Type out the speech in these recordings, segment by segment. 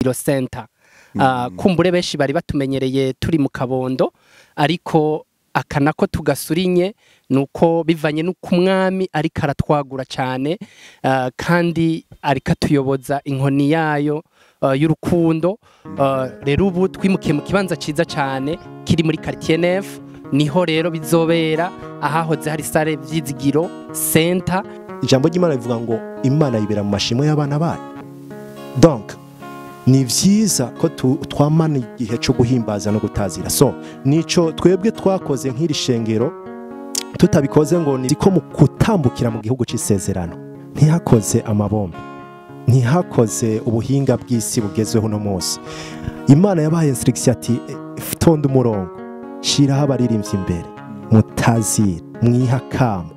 Vyizigiro Center. Kumbure benshi bari batumenyereye turi mu Kabondo, ariko aka nako tugasurinye nuko bivanye n'uko umwami ariko aratwagura cyane, kandi ariko atuyoboza inkoni yayo y'urukundo. Rero ubu twimukiye mu kibanza ciza cyane kiri muri quartier Neuf, niho rero bizobera ahahoze hari salle Vyizigiro Center. Ijambo ry'Imana rivuga ngo Imana yibera mu mashimwe y'abana bayo. Donc ni vyiza ko twamana igihe cyo guhimbaza no gutazira. So nico twebwe twakoze nk'iri shengero, tutabikoze ngo ni ko mu kutambukira mu gihugu c'isezerano ntihakoze amabombe, ntihakoze ubuhinga bw'isi bugezweho no munsi. Imana yabaye instruction ati tonda umurongo, shiraho abaririmbyi imbere, mutazira, mwihakamo,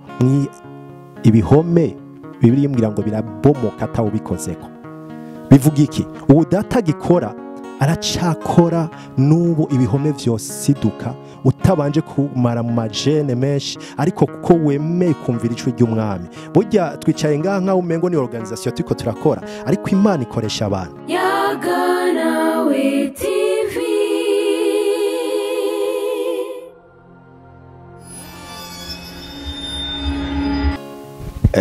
ibihome Bibiliya imbwira ngo birabomoka atawubikozeko. Bivuga iki? Ubu data gikora aracakora n'ubu ibihome vyose siduka utabanje kumara mu majene menshi, ariko kuko wemeye kumvira ijwi ry'umwami. Burya twicaye ngaha nkaho umengo ni organisation turiko turakora, ariko Imana ikoresha abantu. Yaganawe TV.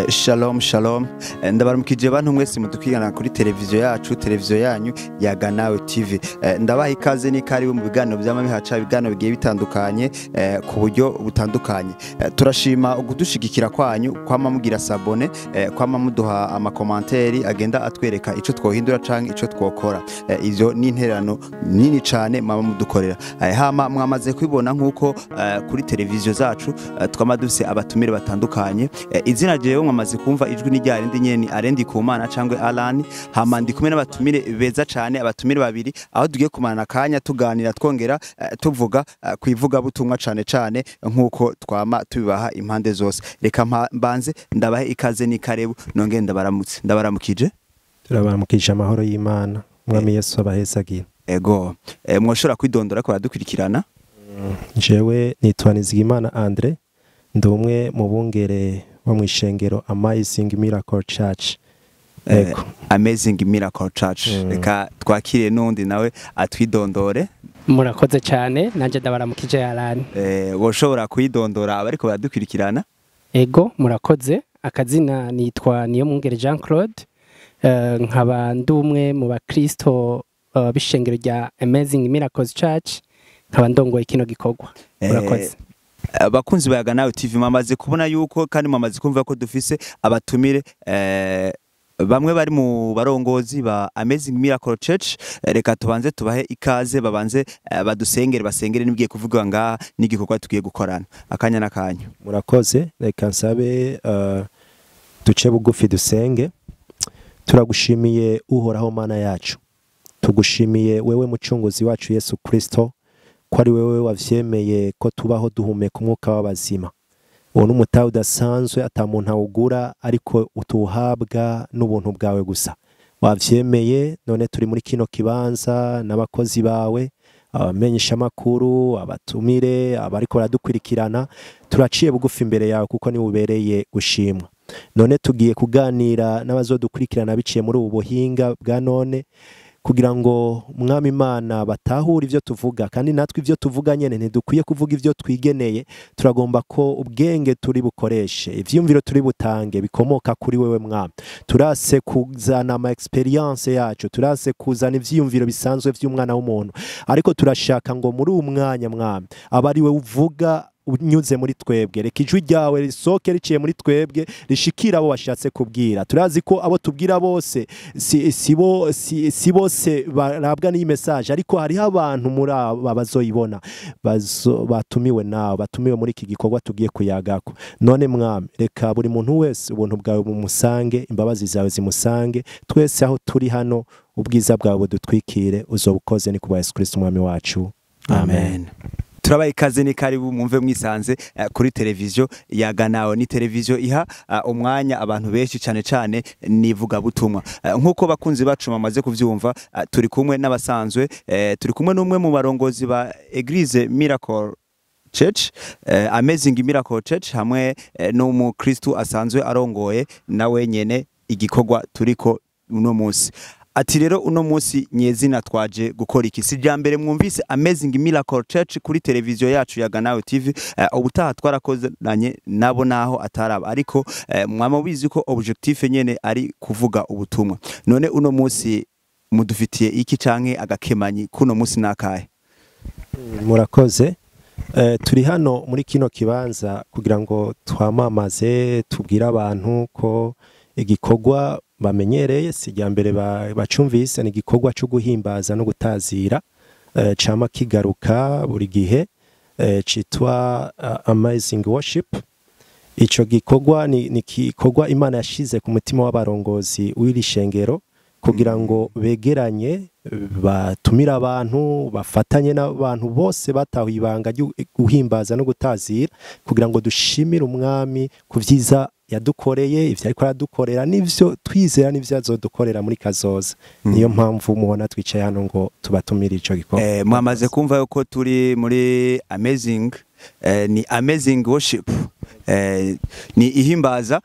Shalom shalom, ndabaramukije bantu mwese mudukwirana kuri televiziyo yacu, televiziyo yanyu Yaganawe TV. Ndabaha ikaze n'ikaribu mu biganiro by'amamihaca, ibiganiro bigiye bitandukanye ku buryo butandukanye. Turashima ugudushigikira kwanyu, kwama mugira sabone, kwama muduha amakomanteri agenda atwereka ico twohindura canke ico twokora. Ivyo ni intererano nini cane mama mudukorera. Hama mwamaze kwibona nkuko kuri televiziyo zacu twama dufise abatumire batandukanye. Izina jewe mwamaze kumva ijwi ni rya rindi nyene Arendi Kumana cangwe Alan. Hama ndi kumwe n'abatumire beza cane, abatumire babiri aho tugiye kumarana akanya tuganira twongera tuvuga kwivuga butumwa cane cane nkuko twama tubibaha impande zose. Reka mbanze ndabahe ikaze n'ikarebu nongere ndabaramutse. Ndabaramukije. Turabaramukije amahoro y'Imana, Mwami Yesu abahezagira. Ego, mwoshobora kwidondora ko badukurikirana? Jewe nitwa Nizigimana Andre, ndi umwe mu bungere bo mwishengero Amazing Miracle Church. Ego. Amazing Miracle Church. Reka twakire nundi nawe atwidondore. Murakoze cyane, nanje ndabaramukije Alan. Woshobora kwidondora abariko baradukurikirana? Ego, murakoze. Akazina nitwa Niyomwungere Jean Claude, nkaba ndi umwe mu bakristo b'ishengero rya Amazing Miracles Church, nkaba ndongoye kino gikorwa. Murakoze. Abakunzi ba Yaganawe TV mwamaze kubona yuko kandi mwamaze kumva ko dufise abatumire bamwe bari mu barongozi ba Amazing Miracle Church. Reka tubanze tubahe ikaze, babanze badusengere, basengere nibwiye kuvuga ngaha n'igikorwa tugiye gukorana akanya n'akanya. Murakoze. Reka nsabe duce bugufi dusenge. Turagushimiye Uhoraho Mana yacu, tugushimiye wewe mucunguzi wacu Yesu Kristo, ko ari wewe wavyemeye ko tubaho duhumeka umwuka w'abazima. Uwo n'umutahe udasanzwe ata muntu awugura, ariko utuhabwa n'ubuntu bwawe gusa. Wavyemeye none turi muri kino kibanza n'abakozi bawe, abamenyesha makuru, abatumire, abariko baradukurikirana. Turaciye bugufi imbere yawe kuko ni ubereye gushimwa. None tugiye kuganira n'abazodukurikirana biciye muri ubu buhinga bwa none, kugira ngo Mwami Imana batahure ivyo tuvuga, kandi natwe ivyo tuvuga nyene ntidukwiye kuvuga ivyo twigeneye. Turagomba ko ubwenge turi bukoreshe, ivyumviro turi butange bikomoka kuri wewe Mwami. Turase kuzana ama experience yacu, turase kuzana ivyumviro bisanzwe vy'umwana w'umuntu, ariko turashaka ngo muri uyu mwanya Mwami aba ari we uvuga unyuze muri twebwe. Reka ijwi ryawe risoke riciye muri twebwe, rishikira abo washatse kubwira. Turazi ko abo tubwira bose si bose barabwa n'iyi message, ariko hariho abantu muri aba bazoyibona, batumiwe nawe, batumiwe muri iki gikorwa tugiye kuyagako. None Mwami, reka buri muntu wese ubuntu bwawe bumusange, imbabazi zawe zimusange, twese aho turi hano ubwiza bwawe budutwikire. Uzobukoze ni kuba Yesu Kristo Umwami wacu. Amen. Turabaye ikaze ni karibu mwumve mwisanze kuri televiziyo Yaganawe. Ni televiziyo iha umwanya abantu benshi cane cane nivuga butumwa. Nkuko bakunzi bacu bamaze kuvyumva, turi kumwe n'abasanzwe, turi kumwe n'umwe mu barongozi ba Eglise Miracle Church, Amazing Miracle Church, hamwe n'umukristo asanzwe arongoye nawe nyene igikorwa turiko uno munsi. Ati rero uno munsi nyezina twaje gukora iki? Si rya mbere mwumvise Amazing Miracle Church kuri televiziyo yacu ya Ganawe TV. Ubutaha twarakozanye nabo naho ataraba, ariko mwama bizi ko objectif nyene ari kuvuga ubutumwa. None uno munsi mudufitiye iki canke agakemanyi kuno munsi nakahe? Murakoze. Turi hano muri kino kibanza kugira ngo twamamaze, tubwire abantu ko igikorwa bamenyereye si irya mbere bacumvise, ni igikorwa cyo guhimbaza no gutazira, cama kigaruka buri gihe, citwa Amazing Worship. Ico gikorwa ni igikorwa Imana yashize ku mutima w'abarongozi w'iri shengero kugira ngo begeranye, batumire abantu, bafatanye n'abantu bose batahuye ibanga ryo guhimbaza no gutazira, kugira ngo dushimire umwami ku vyiza yadukoreye, ivyo ariko aradukorera n'ivyo twizera n'ivyo azodukorera muri kazoza. Niyo mpamvu mubona twicaye hano ngo tubatumire ico gikorwa. Mwamaze kumva yuko turi muri Amazing, ni Amazing Worship, ni ihimbaza,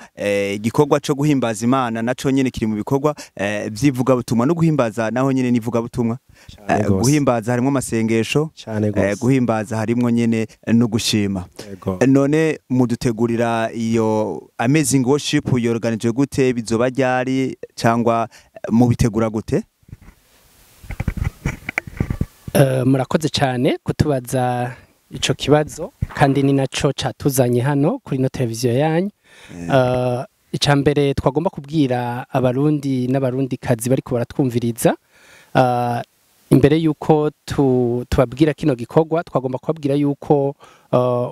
igikorwa cyo guhimbaza Imana naco nyene kiri mu bikorwa vy'ivugabutumwa, no guhimbaza naho nyene n'ivugabutumwa. Cane gose. Guhimbaza harimwo amasengesho, Cane gose. Guhimbaza harimwo nyene no gushima. Yego. None mudutegurira iyo Amazing Worship yorganije gute, bizoba ryari cyangwa mubitegura gute? Murakoze cyane kutubaza ico kibazo, kandi ni naco catuzanye hano kuri no televiziyo yanyu. Ica mbere twagomba kubwira abarundi n'abarundi kazi bariko baratwumviriza, imbere yuko tubabwira kino gikorwa, twagomba kubabwira yuko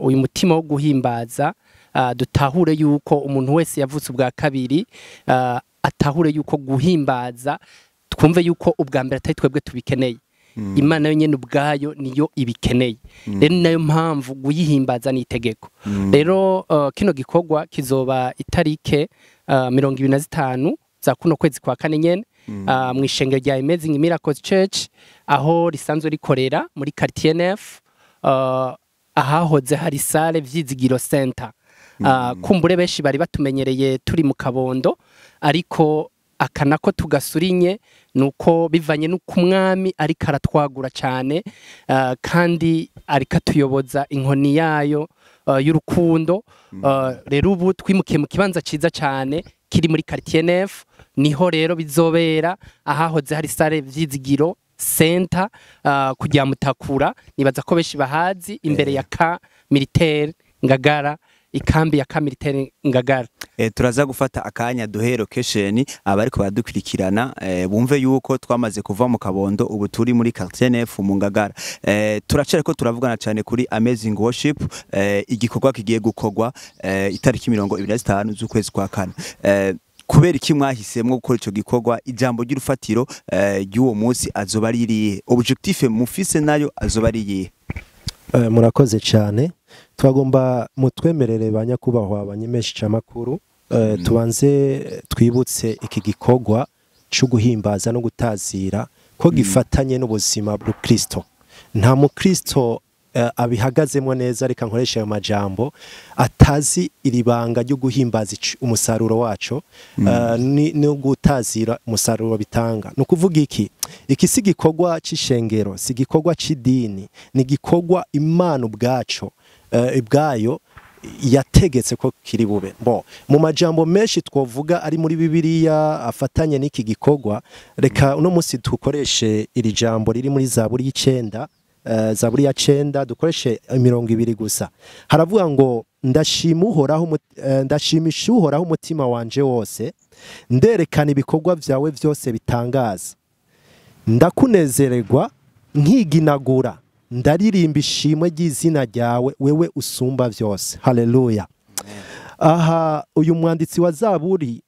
uyu mutima wo guhimbaza, dutahure yuko umuntu wese yavutse ubwa kabiri, atahure yuko guhimbaza, twumve yuko ubwa mbere atari twebwe tubikeneye, Imana yo nyene ubwayo niyo ibikeneye. Rero ni nayo mpamvu guyihimbaza ni itegeko. Rero kino gikorwa kizoba itarike 25 za kuno kwezi kwa kane nyene, mu ishengero rya Amazing Miracles Church, aho risanzwe rikorera muri quartier Neuf, ahahoze hari salle Vyizigiro Center. Kumbure benshi bari batumenyereye turi mu Kabondo, ariko aka nako tugasurinye nuko bivanye n'uko umwami ariko aratwagura cyane, kandi ariko atuyoboza inkoni yayo y'urukundo. Rero ubu twimukiye mu kibanza ciza cyane kiri muri quartier Neuf, niho rero bizobera ahahoze hari salle Vyizigiro Center, kujya Mutakura, nibaza ko benshi bahazi, imbere ya ka militaire Ngagara, ikambi ya ka militaire Ngagara. Turaza gufata akanya duhe location abariko baradukurikirana, bumve yuko twamaze kuva mu Kabondo, ubu turi muri quartier Neuf mu Ngagara. Turacari ko turavugana cyane kuri Amazing Worship, igikorwa kigiye gukorwa itariki 25 z'ukwezi kwa kane. Kubera iki mwahisemwo gukora ico gikorwa? Ijambo ry'urufatiro ry'uwo munsi azoba ari irihe? Objectif mufise nayo azoba ari iyihe? Murakoze cyane. Twagomba mutwemerere ba nyakubahwa abanyemeshamakuru, tubanze twibutse iki gikorwa cyo guhimbaza no gutazira ko gifatanye n'ubuzima bw'Ukristo. Nta mukristo abihagazemo neza, reka nkoresha ayo majambo, atazi iri banga ryo guhimbaza umusaruro waco, no gutazira umusaruro bitanga. Ni ukuvuga iki? Iki si igikorwa c'ishengero, si igikorwa c'idini, ni igikorwa Imana ubwaco, ubwayo yategetse ko kiri bube. Bo mu majambo menshi twovuga ari muri Bibiliya afatanye n'iki gikorwa, reka uno munsi dukoreshe iri jambo riri muri Zaburi y'icenda, Zaburi ya 9, dukoreshe 20 gusa. Haravuga ngo ndashima Uhoraho, ndashimisha Uhoraho umutima wanje wose, nderekana ibikorwa vyawe vyose bitangaza. Ndakunezererwa nkiginagura, ndaririmba ishimwe ry'izina ryawe wewe usumba vyose. Haleluya. Aha uyu mwanditsi wa Zaburi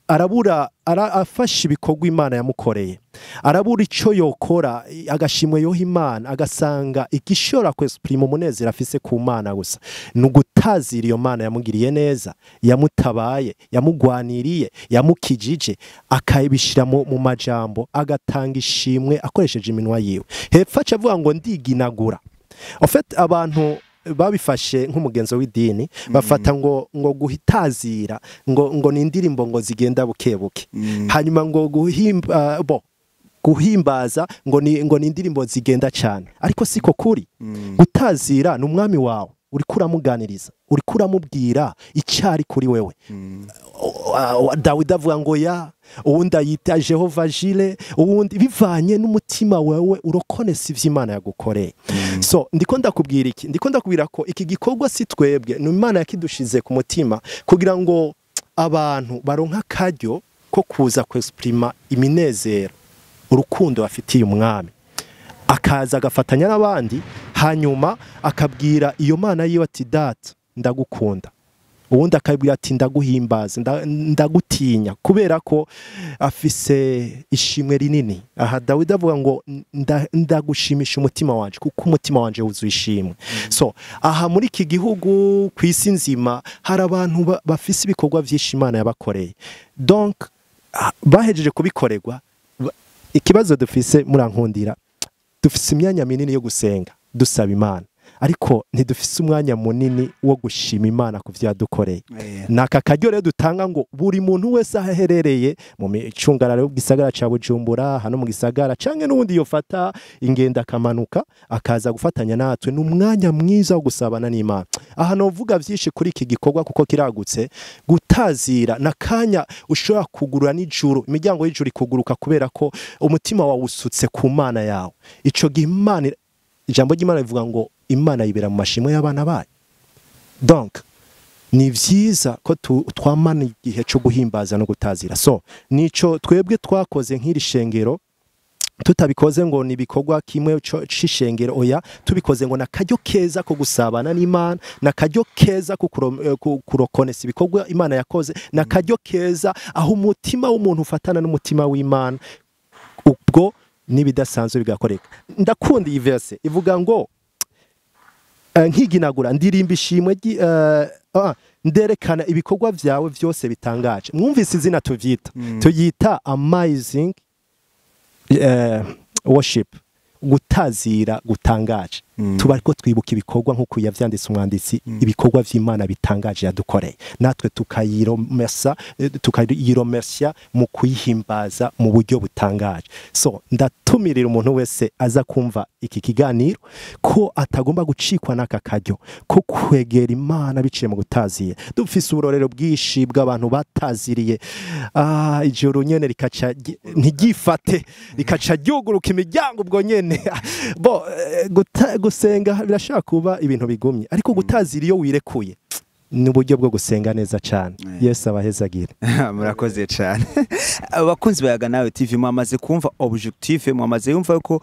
arabura, afasha ibikorwa Imana yamukoreye, arabura ico yokora agashimwe yoha Imana, agasanga igishora kwesprima umunezero afise ku Mana gusa ni ugutazira iyo Mana yamugiriye neza, yamutabaye, yamugwaniriye, yamukijije, akabishira mu majambo, agatanga ishimwe akoresheje iminwa yiwe. Hepfo aca avuga ngo ndiginagura. En fait abantu babifashe nk'umugenzo w'idini, bafata ngo guhitazira ngo ni indirimbo ngo zigenda buke buke, hanyuma ngo guhimba bo Guhimbaza ngo ni indirimbo zigenda cyane, ariko siko kuri. Gutazira ni umwami wawe uriko uramuganiriza, uriko uramubwira icyari kuri wewe. Dawidi avuga ngo ya uwundi ayita Jehova Jireh, uwundi bivanye n'umutima wawe urokonesa ivyo Imana yagukoreye. So ndiko ndakubwira iki? Ndiko ndakubwira ko iki gikorwa si twebwe, ni Imana yakidushize ku mutima kugira ngo abantu baronka akaryo ko kuza kwexprima iminezero, urukundo bafitiye umwami, akaza agafatanya n'abandi, hanyuma akabwira iyo Mana yiwe ati: "Data, ndagukunda." Uwundi akabwira ati: "Ndaguhimbaza, ndagutinya," kubera ko afise ishimwe rinini. Aha Dawidi avuga ngo: "Ndagushimisha umutima wanje, kuko umutima wanje wuzuye ishimwe." So aha muri iki gihugu, ku isi nzima, hari abantu bafise ibikorwa vyinshi Imana yabakoreye. Donc bahejeje kubikorerwa. Ikibazo dufise, murankundira, dufise imyanya minini yo gusenga dusaba Imana, ariko ntidufise umwanya munini wo gushima Imana ku vyo yadukoreye. Ni aka karyo rero dutanga ngo buri muntu wese aho aherereye mu micungararo y'igisagara ca Bujumbura, hano mu gisagara, canke n'uwundi yofata ingendo akamanuka akaza gufatanya natwe, ni umwanya mwiza wo gusabana n'Imana. Aha novuga vyinshi kuri iki gikorwa kuko kiragutse. Gutazira na kanya ushobora kugurura n'ijuru, imiryango y'ijuru ikuguruka, kubera ko umutima wawe usutse ku Mana yawe. Ico gihe Imana, ijambo ry'Imana rivuga ngo Imana yibera mu mashimwe y'abana bayo. Donc ni vyiza ko twamana igihe cyo guhimbaza no gutazira. So nico twebwe twakoze nk'iri shengero. Tutabikoze ngo ni ibikorwa kimwe c'ishengero, oya, tubikoze ngo nakaryo keza ko gusabana n'Imana, nakaryo keza ko kurokonesa ibikorwa Imana yakoze, nakaryo keza aho umutima w'umuntu ufatana n'umutima w'Imana, ubwo n'ibidasanzwe bigakoreka. Ndakunda iyi verse ivuga ngo nkiginagura ndirimba ishimwe nderekana ibikorwa vyawe vyose bitangaje. Mwumvise izina tuvyita? Tuyita amazing worship, gutazira gutangaje. Tuba ariko twibuka ibikorwa nk'uko yavyanditse umwanditsi, ibikorwa vy'Imana bitangaje yadukoreye, natwe tukayiromesa, tukayiromesya mu kuyihimbaza mu buryo butangaje. So ndatumirira umuntu wese aza kumva iki kiganiro ko atagomba gucikwa n'aka karyo ko kwegera Imana biciye mu gutazira. Dufise uburorero bwinshi bw'abantu bataziriye, ijoro nyene rikaca ntigifate, rikaca ryuguruka imiryango ubwo nyene. Bo gusenga birashobora kuba ibintu bigumye, ariko gutazira iyo wirekuye ni uburyo bwo gusenga neza cyane. Yesu abahezagire. Murakoze cyane. Abakunzi bayaga nawe TV, mwamaze kumva objectif, mwamaze yumva ko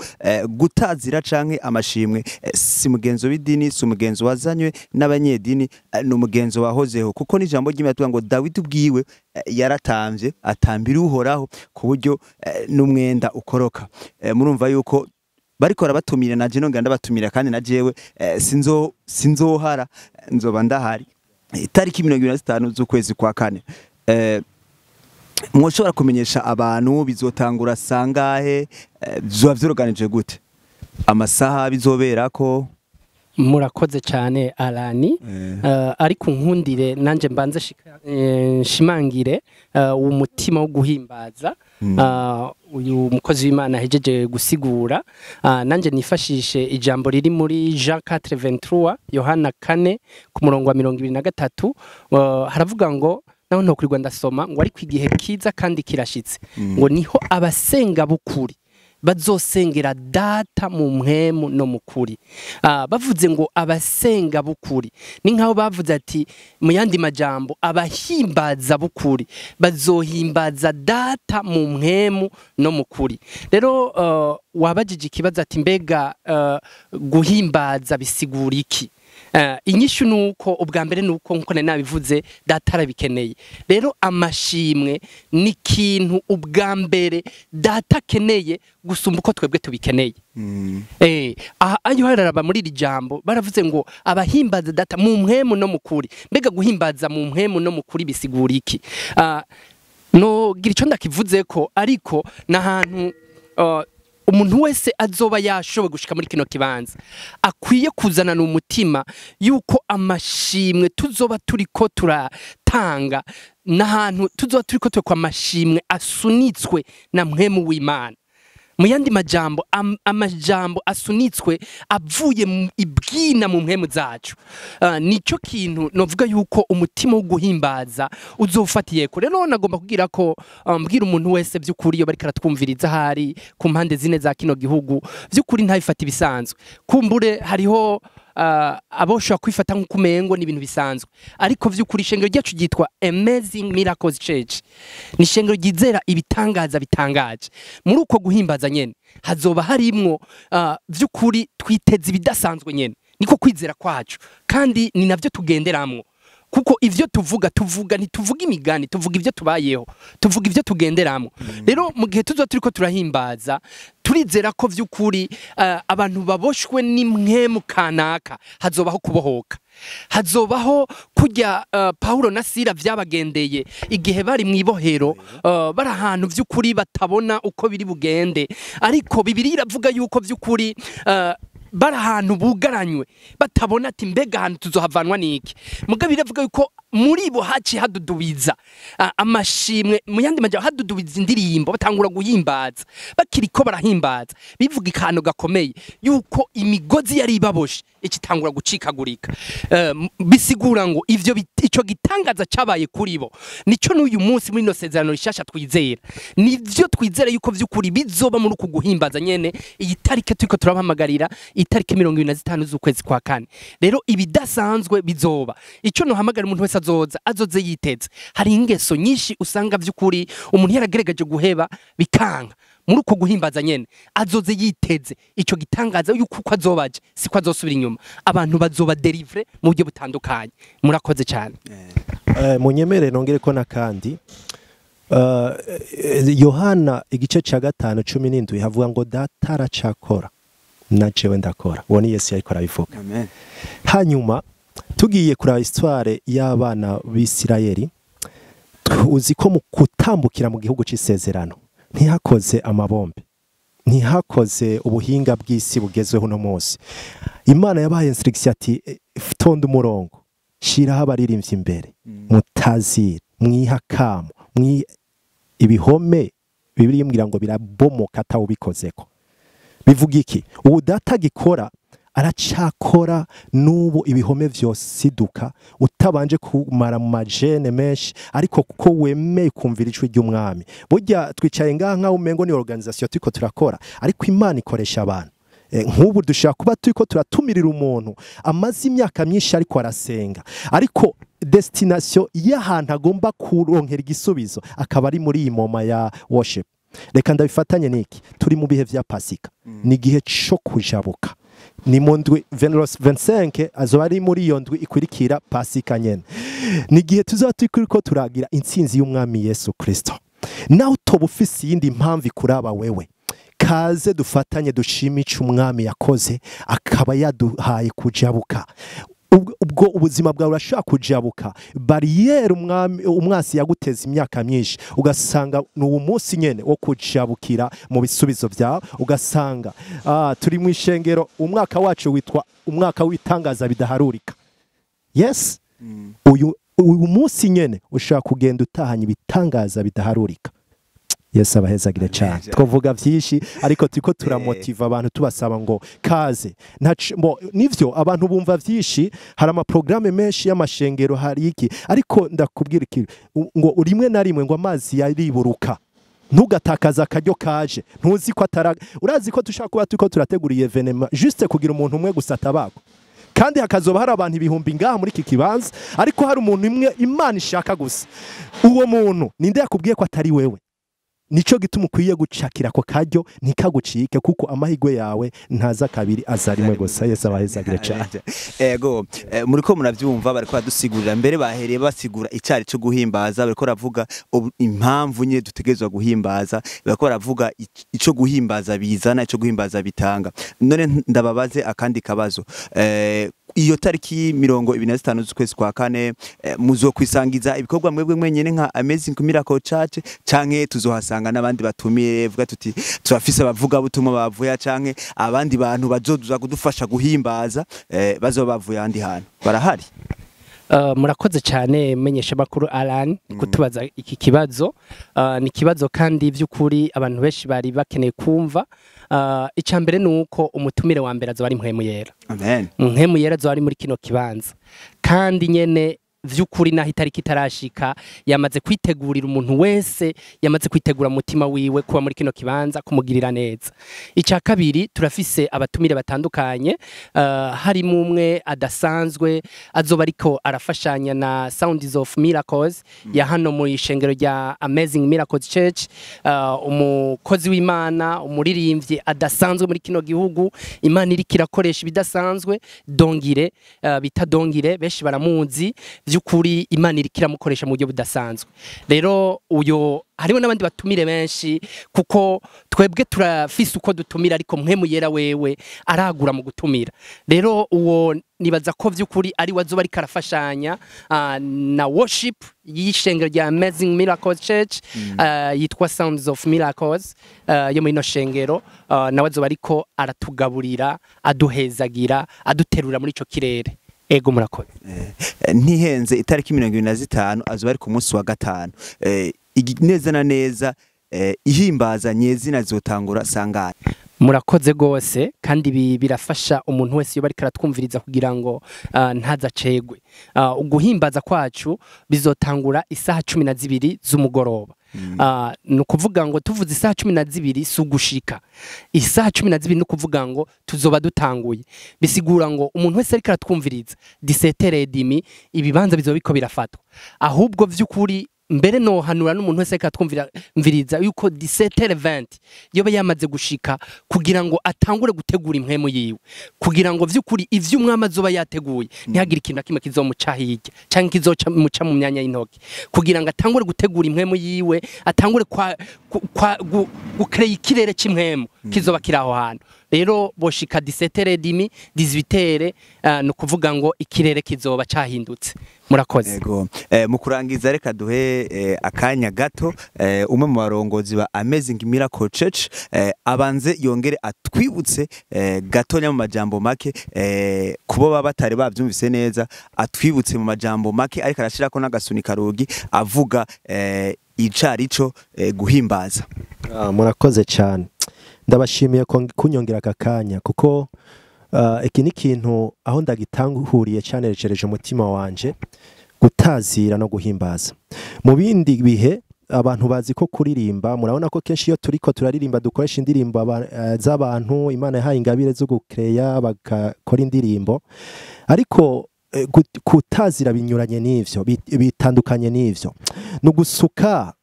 gutazira canke amashimwe si mugenzo w'idini, si umugenzo wazanywe n'abanyedini, ni umugenzo wahozeho, kuko n'ijambo ry'Imana tuvuga ngo Dawidi ubwiwe yaratamvye, atambira Uhoraho ku buryo n'umwenda ukoroka. Murumva yuko bariko barabatumira, naje nongera ndabatumira, kandi na jewe sinzohara, nzoba ndahari itariki 25 z'ukwezi kwa kane. Mwoshobora kumenyesha abantu bizotangura sangahe, bizoba vyoroganije gute, amasaha bizoberako? Murakoze cyane, Alani. Ariko nkundire nanje mbanze nshimangire uwo mutima wo guhimbaza uyu mukozi w'Imana ahejeje gusigura. Nanje nifashishe ijambo riri muri Jean 4:23, Yohana 4 ku murongo wa 23. Haravuga ngo, naho ntokurirwa ndasoma, ngo: "Ariko igihe kiza kandi kirashitse, ngo niho abasenga bukuri bazosengera Data mu mpwemu no mu kuri." Bavuze ngo abasenga bukuri, ni nkaho bavuze ati mu yandi majambo abahimbaza bukuri bazohimbaza Data mu mpwemu no mu kuri. Rero wabajije ikibazo ati: "Mbega guhimbaza bisigura iki?" Inyishu nuko ubwa mbere nuko nkuko nari nabivuze, Data arabikeneye. Rero amashimwe ni ikintu ubwa mbere Data akeneye gusumba uko twebwe tubikeneye. Aha ayo hararaba muri iri jambo baravuze ngo abahimbaza Data mu mpwemu no mu kuri. Mbega guhimbaza mu mpwemu no mu kuri bisigura iki? No gira ico ndakivuze ko, ariko n'ahantu umuntu wese azoba yashoboye gushika muri kino kibanza akwiye kuzanana umutima yuko amashimwe tuzoba turiko turatanga, n'ahantu tuzoba turiko turekwa amashimwe asunitswe na mpwemu w'Imana. Mu yandi majambo, amajambo asunitswe avuye mu ibwina mu mpwemu zacu. Nicyo kintu novuga yuko umutima wo guhimbaza uzofatiyeko. Rero nagomba kugira ko mbwira umuntu wese by'ukuri iyo bariko aratwumviriza ahari ku mpande zine za kino gihugu, by'ukuri ntabifata ibisanzwe. Kumbure hariho abo ushobora kwifata nk'uko umengo ni ibintu bisanzwe, ariko vy'ukuri ishengero ryacu ryitwa Amazing Miracles Church, ni ishengero ryizera ibitangaza bitangaje. Muri uko guhimbaza nyene hazoba harimwo vy'ukuri twiteze ibidasanzwe nyene, niko kwizera kwacu kandi ni navyo tugenderamwo, kuko ivyo tuvuga tuvuga ntituvuga imigani, tuvuga ivyo tubayeho, tuvuga ivyo tugenderamwo. Rero mu gihe tuzoba turiko turahimbaza, turizera ko vy'ukuri abantu baboshwe n'impwemu kanaka hazobaho kubohoka, hazobaho kurya Paulo na Sila vyabagendeye igihe bari mu ibohero, bari ahantu vy'ukuri batabona uko biri bugende, ariko Bibiliya iravuga yuko vy'ukuri bari ahantu bugaranywe batabona ati mbega ahantu tuzohavanwa niki. Mugabo iravuga yuko muri bo haci hadudubiza amashimwe, mu yandi majambo hadudubiza indirimbo, batangura guhimbaza. Bakiriko barahimbaza, bivuga ikantu gakomeye yuko imigozi yari ibaboshe ikitangura gucikagurika. Bisigura ngo ivyo ico gitangaza cabaye kuri bo nico n'uyu munsi muri no sezerano rishasha twizera, nivyo twizera yuko vy'ukuri bizoba muri uku guhimbaza nyene. Iyi tariki turiko turabahamagarira, itariki 25 z'ukwezi kwa kane, rero ibidasanzwe bizoba. Ico nohamagara umuntu wese azoza, azoze yiteze. Hari ingeso nyinshi usanga vy'ukuri umuntu yaragerageje guheba bikanka, muri uko guhimbaza nyene azoze yiteze ico gitangaza yuko uko azobaje siko azosubira inyuma, abantu bazoba deliver mu buryo butandukanye. Murakoze cyane. Munyemere nongere ko nakandi Yohana igice ca 5:17 havuga ngo data aracakora na jewe ndakora. Uwo ni Yesu yariko arabivuga. Amen. Hanyuma tugiye kuraba histoire y'abana b'Isirayeli, uzi ko mu kutambukira mu gihugu c'isezerano ntihakoze amabombe, ntihakoze ubuhinga bw'isi bugezweho uno munsi. Imana yabahaye instruction ati tonda umurongo, shiraho abaririmbyi imbere, mutazire, mwihakamo, ibihome Bibiliya imbwira ngo birabomoka atawubikozeko. Bivuga iki? Ubu data gikora aracakora n'ubu ibihome vyosiduka utabanje kumara mu majene menshi, ariko kuko wemeye kumvira ijwi ry'umwami. Burya twicaye ngaha nkaho umengo ni organisation turiko turakora, ariko Imana ikoresha abantu. Nk'ubu dushaka kuba turiko turatumirira umuntu amaze imyaka myinshi ariko arasenga, ariko destination y'ahantu agomba kuronkera igisubizo akaba ari muri iyi moma ya worship. Reka ndabifatanye niki, turi mu bihe vya Pasika, ni igihe co kujabuka. Ni mu ndwi 25 azoba ari muri iyo ndwi ikurikira Pasika nyene. Ni igihe tuzaba turiko turagira intsinzi y'umwami Yesu Kristo. Naho utoba ufise iyindi mpamvu ikuraba wewe, kaze dufatanye dushime ico umwami yakoze akaba yaduhaye kujabuka. Ubwo ubuzima bwawe urashobora kujabuka bariyeri umwami umwasi yaguteza imyaka myinshi, ugasanga ni uwo munsi nyene wo kujabukira mu bisubizo byawe. Ugasanga turi mu ishengero, umwaka wacu witwa umwaka w'itangaza bidaharurika. Yes, uyu munsi nyene ushobora kugenda utahanye ibitangaza bidaharurika. Yesu abahezagire cyane. Twavuga byinshi ariko turiko turamotiva abantu tubasaba ngo kaze. Nivyo abantu bumva byinshi, hari ama programme menshi y'amashengero, hari iki, ariko ndakubwira iki ngo rimwe na rimwe ngo amazi yariburuka. Ntugatakaza akaryo kaje, ntuzi ko atara, urazi ko dushaka kuba turiko turategura evenement juste kugira umuntu umwe gusa atabagwa, kandi hakazoba hari abantu ibihumbi ngaha muri iki kibanza, ariko hari umuntu umwe Imana ishaka gusa. Uwo muntu ninde yakubwiye ko atari wewe? Nico gituma ukwiye gucakira ko karyo ntikagucike, kuko amahigwe yawe ntaza kabiri aza rimwe gusa. Yesu abahezagire cyane. Ego, muriko muravyumva bariko badusigurira, mbere bahereye basigura icari cyo guhimbaza, bariko baravuga impamvu nye dutegerezwa guhimbaza, bariko baravuga ico guhimbaza bizana, ico guhimbaza bitanga. None ndababaze akandi kabazo. Iyo tariki 25 z'ukwezi kwa kane muzokwisangiza ibikorwa mwebwe mwenyene nka Amazing Miracle Church, canke tuzohasanga n'abandi batumiye, vuga tuti turafise abavuga butumwa bavuya, canke abandi bantu bazoduza kudufasha guhimbaza, bazoba bavuye ahandi hantu barahari? Murakoze cyane menyesha makuru Alan kutubaza iki kibazo. Ni kibazo kandi by'ukuri abantu benshi bari bakeneye kumva. Icya mbere ni uko umutumire wa mbere azoba ari Mpwemu Yera. Amen. Mpwemu Yera azoba ari muri kino kibanza, kandi nyene vy'ukuri naho itariki itarashika yamaze kwitegurira umuntu wese yamaze kwitegura mutima wiwe kuba muri kino kibanza kumugirira neza. Icya kabiri, turafise abatumire batandukanye, harimo umwe adasanzwe azoba ariko arafashanya na Sounds of Miracles ya hano mu ishengero rya Amazing Miracles Church, umukozi w'Imana, umuririmbyi adasanzwe muri kino gihugu, Imana iriko irakoresha ibidasanzwe, Dongire, bita Dongire, benshi baramuzi. By'ukuri Imana iriko iramukoresha mu buryo budasanzwe. Rero uyo hariho n'abandi batumire benshi, kuko twebwe turafise uko dutumira, ariko Mpwemu Yera wewe aragura mu gutumira. Rero uwo nibaza ko vy'ukuri ari wazoba ariko arafashanya na worship y'ishengero rya Amazing Miracles Church, yitwa Sounds of Miracles, yo muri ino shengero, nawe azoba ariko aratugaburira, aduhezagira, aduterura muri ico kirere. Ego, murakoze. Ntihenze, itariki 25 azoba ari ku munsi wa gatanu. Neza na neza, ihimbaza nyezina zotangura sangana? Murakoze gose, kandi ibi birafasha umuntu wese iyo bariko aratwumviriza kugira ngo ntazacegwe. Uguhimbaza kwacu bizotangura isaha 12 z'umugoroba. Ni ukuvuga ngo tuvuze isaha 12 si ugushika isaha 12, ni ukuvuga ngo tuzoba dutanguye. Bisigura ngo umuntu wese ariko aratwumviriza, 17h30 ibibanza bizoba biko birafatwa. Ahubwo vy'ukuri mbere nohanura n'umuntu wese ariko aratwumviriza yuko 17h20 yoba yamaze gushika, kugira ngo atangure gutegura impwemu yiwe, kugira ngo vy'ukuri ivyo umwami azoba yateguye ntihagire ikintu na kimwe kizomuca hirya canke kizomuca mu myanya y'intoki, kugira ngo atangure gutegura impwemu yiwe, atangure kwa, kwa gucréer ikirere c'impwemu kizoba kiri aho hantu. Rero boshika 17h30, 18h, ni ukuvuga ngo ikirere kizoba cahindutse. Murakoze. Ego. Mu kurangiza, reka duhe akanya gato umwe mu barongozi ba Amazing Miracle Church, abanze yongere atwibutse gatonya mu majambo make, kubo baba batari bavyumvise neza, atwibutse mu majambo make, ariko arashirako n'agasunika rugi avuga icarico guhimbaza. Murakoze cyane, ndabashimiye kunyongera aka kanya, kuko iki ni ikintu aho ndagitanguriye cyanerekereje umutima wanje, gutazira no guhimbaza. Mu bindi bihe abantu bazi ko kuririmba, murabona ko kenshi iyo turiko turaririmba dukoresha indirimbo z'abantu Imana yahaye ingabire zo gucréer, bagakora indirimbo, ariko kutazira binyuranye n'ivyo, bitandukanye n'ivyo. Ni ugusuka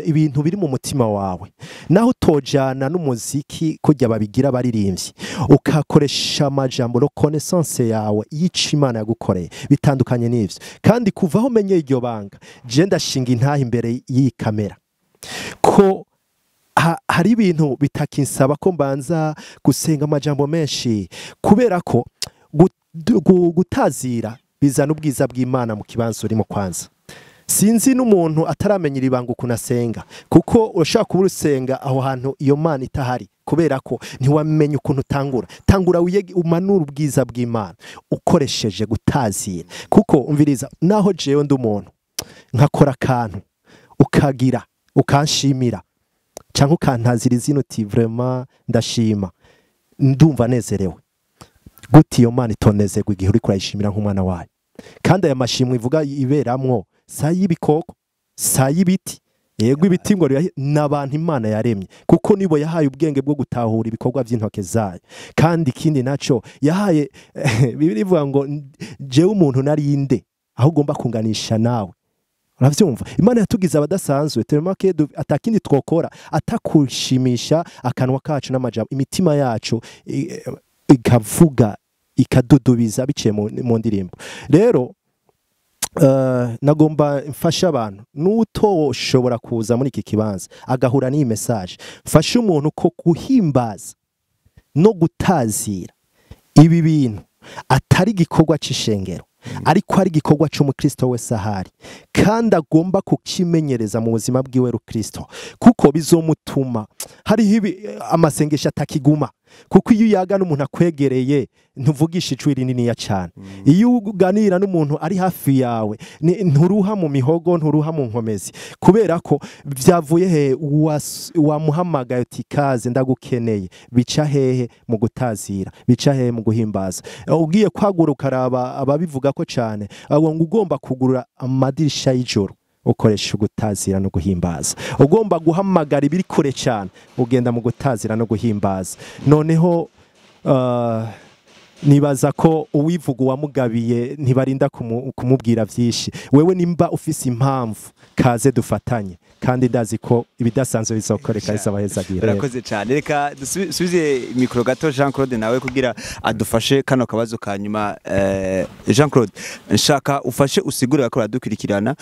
ibintu biri mu mutima wawe, naho utojana n'umuziki kujya babigira abaririmbyi, ukakoresha amajambo reconnaissance yawe y'ico Imana yagukoreye. Bitandukanye n'ivyo. Kandi kuva aho menye iryo banga, je ndashinga intaha imbere y'iyi kamera ko hari ibintu bitakinsaba ko mbanza gusenga amajambo menshi, kubera ko gutazira bizana ubwiza bw'Imana mu kibanza urimo. Kwanza sinzi n'umuntu ataramenya iri banga ukuntu asenga, kuko urashobora kuba urusenga aho hantu iyo Mana itahari, kubera ko ntiwamenye ukuntu utangura. Tangura wiyege, umanura ubwiza bw'Imana ukoresheje gutazira. Kuko umviriza, naho jewe ndi umuntu nkakora akantu, ukagira ukanshimira cyangwa ukantazira izina uti "Vraiment ndashima, ndumva nezerewe." Gute iyo Mana itonezerwa igihe uriko urayishimira nk'umwana wayo? Kandi aya mashimwe ivuga iberamwo sa y'ibikoko, sa y'ibiti. Yego, ibiti ngo n'abantu Imana yaremye, kuko nibo yahaye ubwenge bwo gutahura ibikorwa by'intoke zayo. Kandi ikindi naco yahaye, Bibiliya ivuga ngo jewe umuntu nari nde aho ugomba kunganisha nawe? Uravyumva, Imana yatugize abadasanzwe turemake, atakindi twokora atakushimisha akanwa kacu n'amajambo, imitima yacu ikavuga, ikadudubiza biciye mu ndirimbo. Rero nagomba mfasha abantu, n'utoshobora kuza muri iki kibanza agahura n'iyi message, mfashe umuntu ko guhimbaza no gutazira ibi bintu atari igikorwa c'ishengero, ariko ari igikorwa c'umukristo wese ahari, kandi agomba kukimenyereza mu buzima bwiwe rukristo, kuko bizomutuma hariho amasengesho atakiguma. Kuko iyo uyaga n'umuntu akwegereye, ntuvugisha ijwi rininiya cyane. Iyo uganira n'umuntu ari hafi yawe, nturuha mu mihogo, nturuha mu nkomezi, kubera ko byavuye he? Wamuhamagaye uti: "Kaze, ndagukeneye." Bica hehe? Mu gutazira. Bica hehe? Mu guhimbaza. Ugiye kwagura, ukaraba ababivuga ko cyane, ngo ugomba kugurura amadirisha y'ijoro, ukoresha ugutazira no guhimbaza. Ugomba guhamagara ibiri kure cyane, ugenda mu gutazira no guhimbaza. Noneho nibaza ko uwivuga uwamugabiye ntibarinda kumubwira byinshi. Wewe nimba ufise impamvu, kaze dufatanye, kandi ndazi ko ibidasanzwe bizokoreka. Izabahezagira. Urakoze cyane. Reka dusubize mikoro gato Jean Claude nawe kugira adufashe kano kabazo ka nyuma. Jean Claude, nshaka ufashe usigure ko baradukurikirana,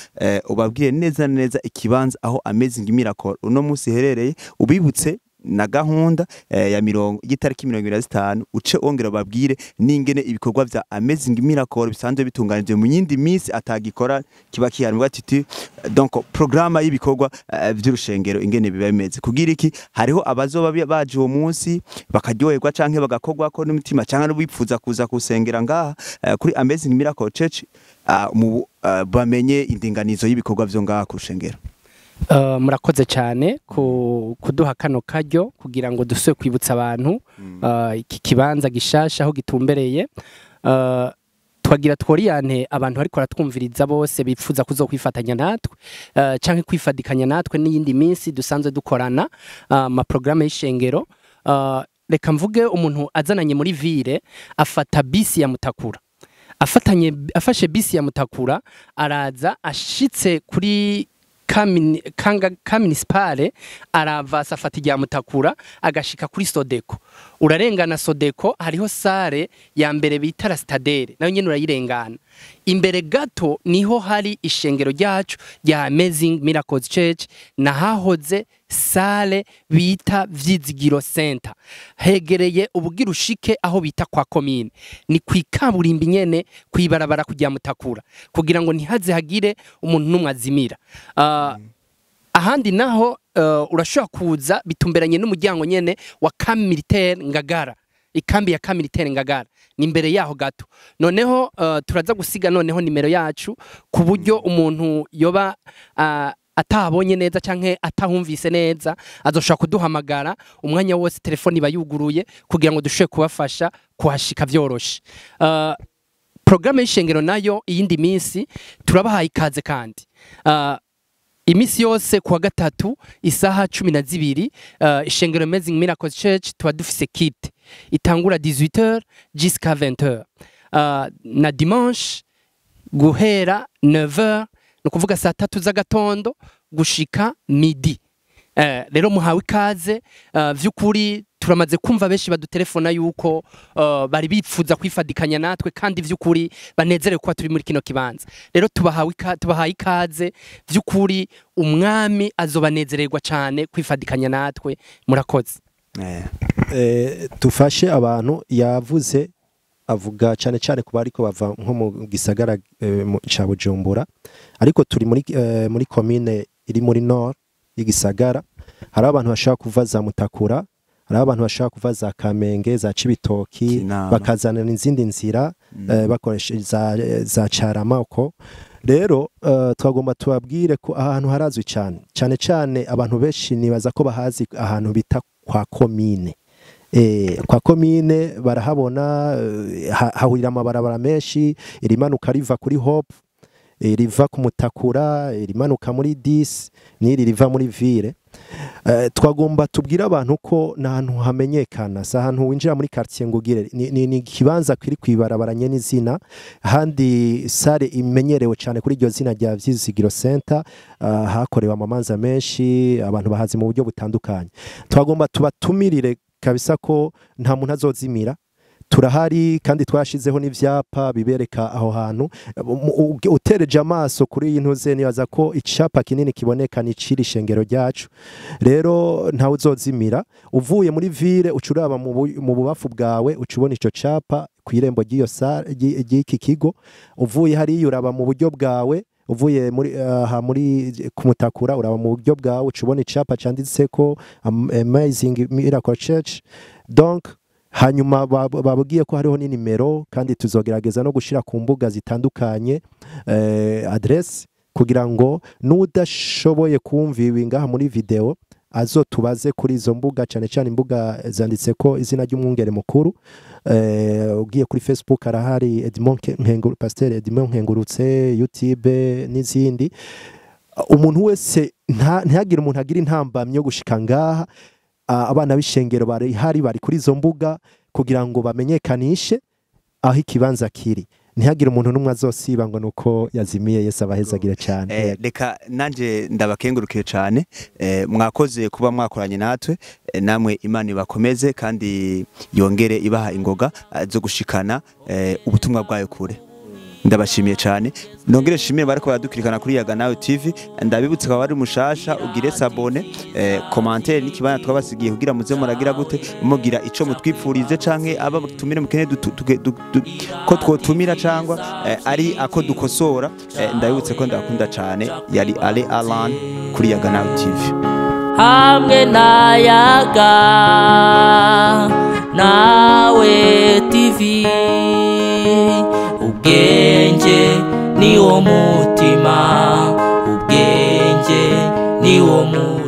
ubabwire neza neza ikibanza aho Amazing Miracle uno munsi iherereye, ubibutse na gahunda ya mirongo y'itariki 25, uce wongera babwire n'ingene ibikorwa vya Amazing Miracle bisanzwe bitunganije mu yindi minsi atagikora kiba kihanwa titi, donc programme y'ibikorwa vy'urushengero ingene biba bimeze, kugira iki hariho abazoba baje uwo munsi bakaryoherwa canke bagakorwako n'umutima, canke n'ubipfuza kuza kusengera ngaha kuri Amazing Miracle Church, bamenye indinganizo y'ibikorwa vyo ngaha ku rushengero. Murakoze cyane kuduha kano karyo kugira ngo dusubire kwibutsa abantu iki kibanza gishasha aho gitumbereye. Twagira tworiyane abantu ariko baratwumviriza bose bipfuza kuzokwifatanya natwe canke kwifadikanya natwe n'iyindi minsi dusanzwe dukorana ama programme y'ishengero. Reka mvuge, umuntu azananye muri ville afata bisi ya Mutakura, afatanye afashe bisi ya Mutakura, araza ashitse kuri kanga kaminisipale, arava afata irya Mutakura, agashika kuri Sodeko. Urarengana Sodeko, hariho salle ya mbere bita la Citadelle, nayo nyene urayirengana. Imbere gato niho hari ishengero ryacu rya Amazing Miracles Church, nahahoze salle bita Vyizigiro Center. Hegereye ubugira ushike aho bita kwa komine, ni kwikaburimbi nyene kwibarabara kujya Mutakura, kugira ngo ntihaze hagire umuntu n'umwe azimira. Ahandi naho urashobora kuza bitumberanye n'umuryango nyene wa camp militaire Ngagara, ikambi ya camp militaire Ngagara ni imbere yaho gato. Noneho turaza gusiga noneho nimero yacu, ku buryo umuntu yoba atahabonye neza canke atahumvise neza azoshobora kuduhamagara umwanya wose, telefoni iba yuguruye, kugira ngo dushobore kubafasha kuhashika vyoroshe. Programme y'ishengero nayo iyindi minsi turabahaye ikaze, kandi imisi yose kuwa gatatu isaha 12, ishengero Amazing Miracles Church tuba dufise culte itangura 18h jusqu'à 20h, na dimanche guhera 9h, ni ukuvuga saa tatu z'agatondo gushika midi. Rero muhawe ikaze. Vy'ukuri turamaze kumva benshi badutelefona yuko bari bipfuza kwifadikanya natwe, kandi vy'ukuri banezerewe kuba turi muri kino kibanza. Rero tubahaye ikaze vy'ukuri, umwami azobanezererwa cyane kwifadikanya natwe. Murakoze. Tufashe abantu yavuze, avuga cyane cyane ku bariko bava nko mu gisagara ca Bujumbura, ariko turi muri commune iri muri nord y'igisagara. Hari abantu bashaka kuva za Mutakura, hari abantu bashaka kuva za Kamenge, za Cibitoki, Kinama. bakazana izindi nzira bakoresha za Carama uko. Rero twagomba tubabwire ko ahantu harazwi cyane cyane cyane, abantu benshi nibaza ko bahazi ahantu bita kwa komine. Kwa komine barahabona, hahurira amabarabara menshi, irimanuka riva kuri Hope, riva ku Mutakura, irimanuka muri 10, n'iri riva muri ville. Twagomba tubwire abantu ko n'ahantu hamenyekana, si ahantu winjira muri quartier ngo ugire ni ikibanza kiri kwibarabara nyene izina, handi salle imenyerewe cyane kuri iryo zina rya Vyizigiro Center. Hakorewe amamanza menshi, abantu bahazi mu buryo butandukanye. Twagomba tubatumirire kabisa ko nta muntu azozimira, turahari, kandi twashizeho n'ivyapa bibereka aho hantu. Utereje amaso kuri iyi ntuze, nibaza ko icapa kinini kiboneka ni ciri shengero ryacu. Rero ntawe uzozimira. Uvuye muri ville, uca uraba mu bubafu bwawe, uca ubona ico capa kw'irembo ry'iyo ry'iki kigo. Uvuye hariya uraba mu buryo bwawe, uvuye muri aha muri kumutakura, uraba mu buryo bwawe, uca ubona icapa canditseko Amazing Miracle Church. Donc hanyuma babwiye ko hariho n'inimero, kandi tuzogerageza no gushira ku mbuga zitandukanye adresse, kugira ngo n'udashoboye kumva ibi ngaha muri video azotubaze kuri izo mbuga, cyane cyane imbuga zanditse ko izina ry'umwungere mukuru. Ugiye kuri Facebook arahari Edmond Pasteur Edmond Nkengurutse, YouTube n'izindi. Umuntu wese ntihagire umuntu agira intambamyi yo gushika ngaha. Abana b'ishengero bari hari bari kuri izo mbuga kugira ngo bamenyekanishe aho ikibanza kiri. Ntihagire umuntu n'umwe azosiba ngo nuko yazimiye. Yesu abahezagire cyane. Reka nanje ndabakengurukiye cyane, mwakoze kuba mwakoranye natwe, namwe Imana ibakomeze kandi yongere ibaha ingoga zo gushikana ubutumwa bwayo kure. Ndabashimiye cyane, nongere shimire bariko baradukirikana kuri Yaga Nawe TV. Ndabibutse ko bari mushasha ugire s'abonner, commentaire n'ikibana twabasigiye kugira muze muragira gute mugira ico mutwipfurize canke aba tumire mukene ko twotumira cangwa ari ako dukosora. Ndabibutse ko ndakunda cyane. Yari Ale Alan kuri Yaga Nawe TV hamwe na Yaga Nawe TV. Ubwenge ni wo mutima, ubwenge ni wo mutima.